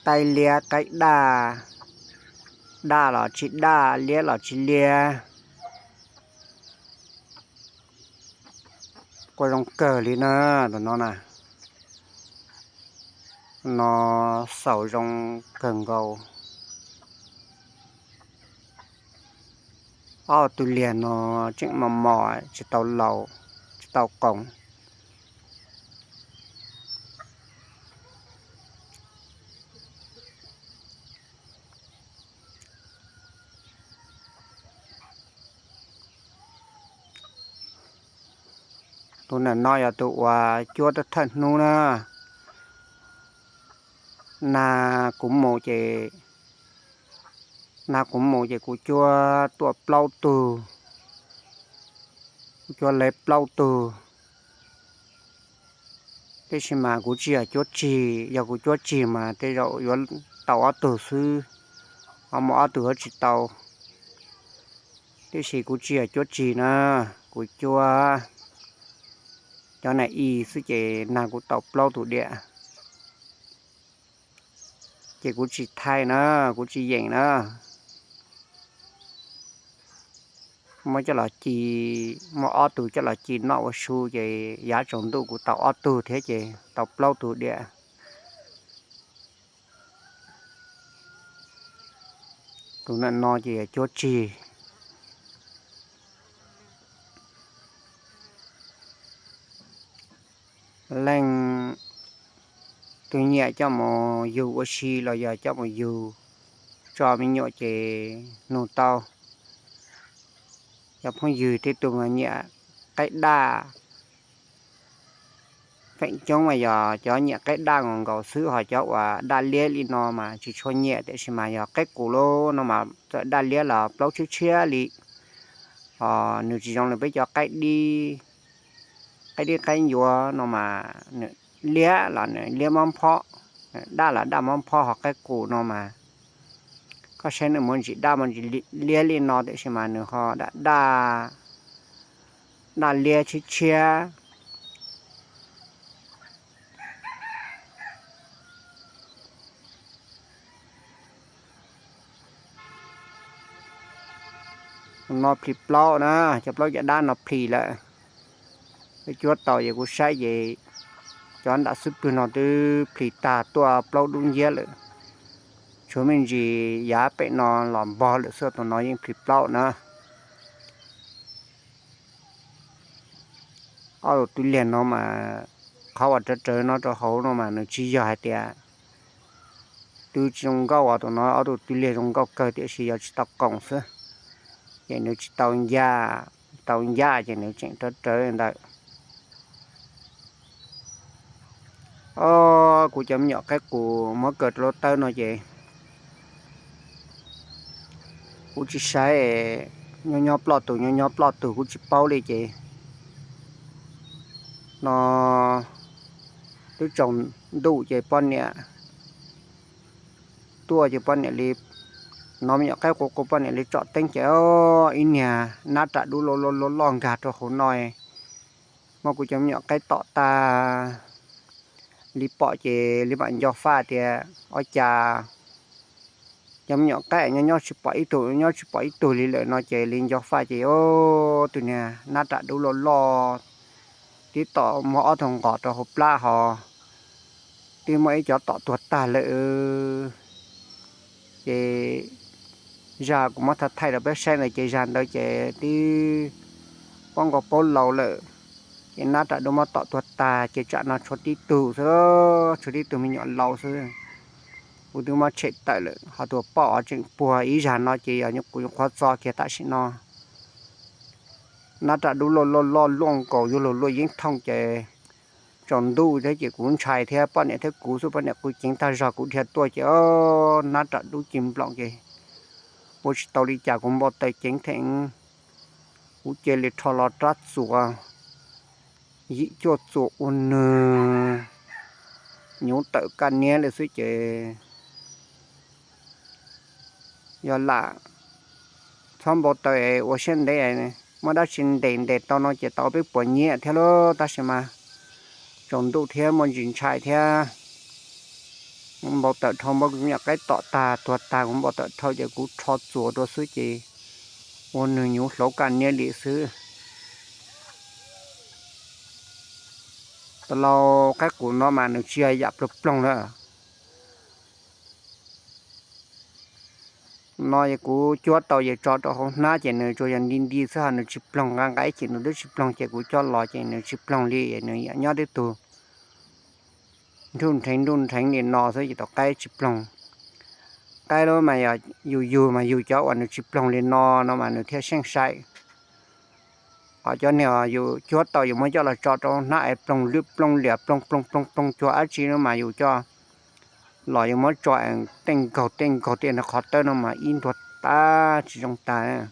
qaib liab qaib daj, daj los tsis daj, liab los tsis liab. Quaj zoo kawg li na, tus no na, no xaus zoo kawg nkaus. Ob tus liag no tseem mos mos tsis tau laus, tsis tau qoom. Tus nam no yog tus uas cuab thawj hnub na. Nag kuv mus ces, nag kuv mus ces kuv cuab tuaj plaub tug, kuv cuab lawv plaub tug. Tiam sis mas kuv tsis yog cuab tsig, yog kuv cuab tsig mas tej zaum yuav tau ob tug xwb, ho muaj ob tug yuav tsis tau. Tiam sis kuv tsis yog cuab tsig na, kuv cuab cov nas i xwb ces nag kuv tau plaub tug diam. Ces kuv tsis thaij na, kuv tsis yeem na. Muab coj los ci, muab ob tug coj los ci noj ua su ces yav tsaus ntuj kuv tau ob tug thiab ces tau plaub tug diam. Tus nam no ces yog cuab tsig. Leej twg nyiam coj mus yug ua si los yog coj mus yug tso me nyuam ces nug tau. Cov phooj ywg tej tus mas nyiam qaib daj, feem coob mas yog cov nyiam qaib daj nkaus nkaus xwb, ho cov uas daj liab li no mas tsis tshua nyiam, tiam sis mas yog qaib qus lawm no mas txawm daj liab los plaub tshiab tshiab li. Ho nws tsis zoo li peb cov qaib dib, qaib dib qaib ncuav no mas nws liab los nws liab mob phob, nws daj los daj mob phob, ho qaib qus no mas koj saib nws muaj ntsis daj muaj ntsis liab li no tiam sis mas nws ho daj daj, daj liab tshiab tshiab. No plhis plaub na, cov plaub cov dab no plhis lawm. Peb cuab tau ces kuv saib ces cov nram xub pwg no twb plhis tag tuaj plaub dub nciab lawm. Tshuav me ntsis yav pem no los npog lawm xwb, tus no yeej plhis plaub na. Ob tug twj liag no mas qhov uas rawv rawv no rau hauv no mas nws tsis yog hais tias twb tsis zoo nkauj os, tus no ob tug twj liag zoo nkauj kawg tiam sis yog tsis tau qoom xwb, ces nws tsis tau ncaj, tau ncaj ces nws tseem rawv rawv ntawd. Ob, kuv cov me nyuam qaib qus muab kaw rau lub tawb no ces kuv tsis saib, nyob nyob ploj tus nyob nyob ploj tus kuv tsis paub li ces no twb tsaus ntuj ces poj niam tuaj ces poj niam li, no me nyuam qaib qus qus poj niam li tsom teeb ces ib niag nab ram dub loj loj loj nkag rau hauv no. Muab kuv cov me nyuam qaib tom tag li pom ces li mam nco faj tias ua cas cov me nyuam qaib nyob nyob tsis pom ib tug, nyob tsis pom ib tug li lawm no ces li nco faj ces tus niag nab ram dub loj loj tib tom muab ob tug nqos rau hauv plab ho twb muaj ib cov tom tuag tag lawm. Ces zag kuv muab thaij thaij rau peb saib ntawd ces zag ntawd ces twb paub nkaus paub laus lawm. Ces nab ram dub muab tom tuag tag ces tsam no tshuav tib tug xwb, tshuav tib tug me nyuam laus xwb. Kuv twb muab tshem tawm lawm, ho tus poj tseem puag ib zag no ces yog kuv nyuam qhuav txo kiag tam sim no. Nab ram dub loj loj loj luaj nkaus yuav luag luaj yeeb thooj ces tsaus ntuj thiab ces kuv ntshai thiab, poj niam thiab kuv xwb, poj niam kuv ceev tag zog kuv dhia tuaj ces nab ram dub ci nploom ces ua tsis tau li cas, kuv npau taws ceev theem, kuv cia li rho los rab txuas, yim cuaj txuas ua nws nyuv tawm kaj niab li xwb ces yog lam txhob npau taws ua siab ntev, muaj dab tsi ntes ntes tau no ces tau peb puas nyiaj thiab lauj, tab sis mas tsaus ntuj thiab muaj ntsis ntshai thiab. Kuv npau taws dhau, npau kuv nyuam qaib tom tag tuag tag, kuv npau taws dhau ces kuv rho txuas rau xwb ces ua nws nyuv hlauv kaj niab li xwb. Tau lau qaib qus no mas nws tsis yog yam ploog ploog lawm. No es kuv cuab tau ces tso rau hauv hnab ces nws tsuas yog nti nti xwb, ho nws tsis ploog nqa nqaib ces nws twb tsis ploog, ces kuv coj los ces nws tsis ploog li, nws yam nyob twb tug nruj nrheev nruj nrheev li no xwb ces tus qaib tsis ploog. Qaib lub mas yog yus yug mas yug cov uas nws tsis ploog li no, no mas nws thiaj seej sai. Ho cov niag yus cuab tau yus muab coj los tso rau hnab es ploog lwj ploog liam ploog ploog ploog ploog cuag dab tsi no mas yus coj los yus muab tso es tej nkaug tej nkaug tej nws qhov tawb no mas ib ntuag tas tsis zoo tas.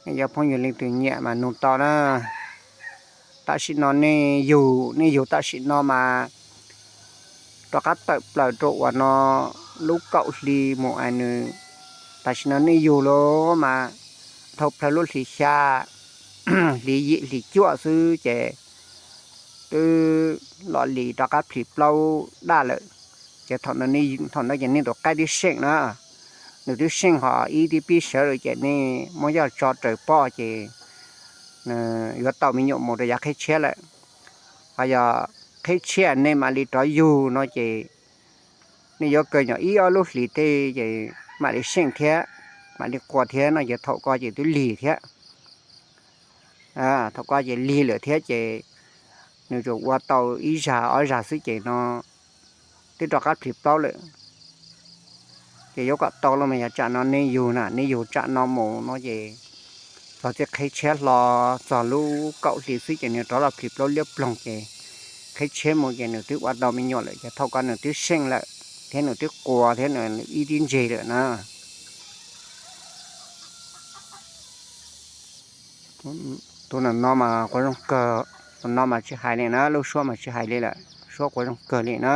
Yog phooj ywg leej twg nyiam mas nug tau na. Tam sim no nej yug, nej yug tam sim no mas rov qab tawm plaws rau uas no lub kaum hli mus es nws, tam sim no nej yug lawm mas dhau plaws lub hlis xya, hlis yim hlis cuaj xwb ces twb los li rov qab plhis plaub daj lawm. Ces thaum no ces nej tus qaib twb seej na, nws twb seej ho ib tib pib sawv lawm ces nej muab coj tso raws pob ces yuav tau me nyuam mus rau yav qhib tshiab lawm. Ho yog qhib tshiab nej mam li rov yug no ces nej yuav kaw nyom ib ob lub hlis tej ces mam li seej thiab, mam li qua thiab no ces thaum ko ces twb lig thiab. Thaum ko ces lig lawm thiab ces nws tsuas ua tau ib zag ob zag xwb ces no twb rov qab plhis plaub lawm. Ces yuav kom tau los mas yog tsam no nej yug na, nej yug tsam no mus no ces txog txij qhib tshiab hlo txog lub kaum hli xwb ces nws rov los plhis plaub liab ploog ces qhib tshiab mus ces nws twb ua tau me nyuam lawm ces thaum ko nws twb seej lawm thiab nws twb qua thiab nws ib tib ntseg lawm na. Tus no mas quav zoo kawg, tus no mas tsis hais li na, lub suab mas tsis hais li lawm, suab quav zoo kawg li na.